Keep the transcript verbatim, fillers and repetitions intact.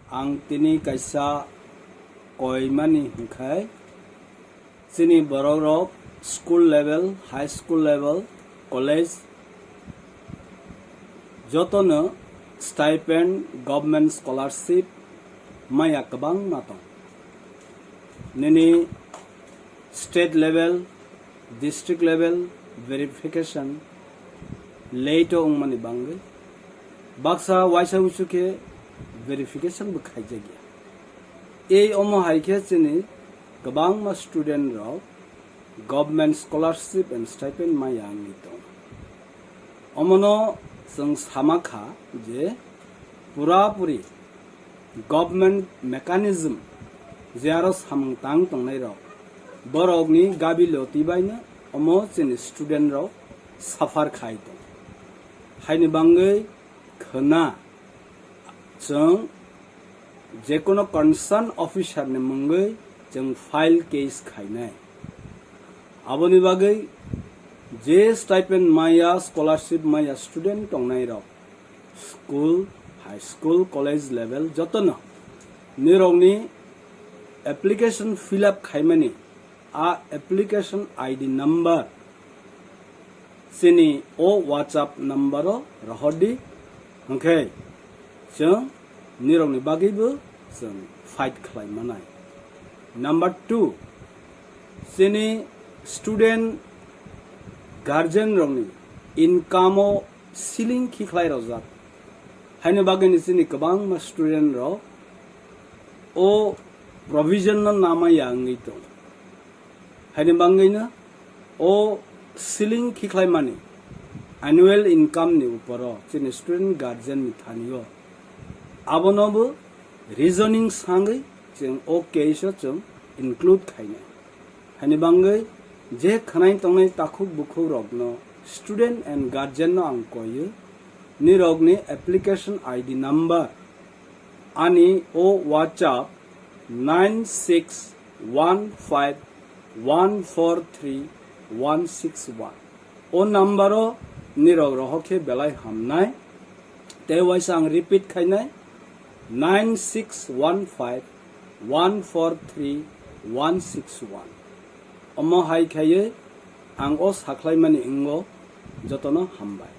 Ang tini kaisa koimani hwnkhe chini borok rok school level, high school level, college jotono stipend, government scholarship maya kwbangma tong. Nini state level, district level verification late o wngmani bangwi baksa waisa uisu khe verification bo khaijakya. Ei omo hai khe chini kwbangma student rok government scholarship and stipend maya wngwi tongo. Omono chwng sama kha je pura puri government mechanism je aro samung tang tongnai rok, borokni gabi loti baino omo chini student rok suffer khai tong. Haini bangwi khwna chwng jekono concern officer ni mungwi chwng file case khainai. Aboni bagwi je stipend maya, scholarship maya student tongnai rok, school, high school, college level jotono nirokni application fill up khaimani a application I D number chini o WhatsApp number o rohordi, hwnkhe chwng nirokni bagwibo chwng fight khlai manai. Number two, chini student guardian rokni income o ceiling khikhlai rojak. Haini bagwini chini kwbangma student rok o provision no namaya wngwi tong. Haini bangwino o ceiling khikhlaimani annual income ni uporo chini student guardian ni thani o abono bo reasoning sangwi chwng o case o chwng include khainai. Haini bangwi je khwnai tongnai takhuk bukhuk rokno, student and guardian no ang koiyo, nirokni application I D number ani o WhatsApp nine six one five one four three one six one. O number o nirok rohor khe belai hamnai. Tei waisa ang repeat khainai, nine six one five one four three one six one. Omo hai khaiwi ang o sakhlaimani wngo. Jotono hambai.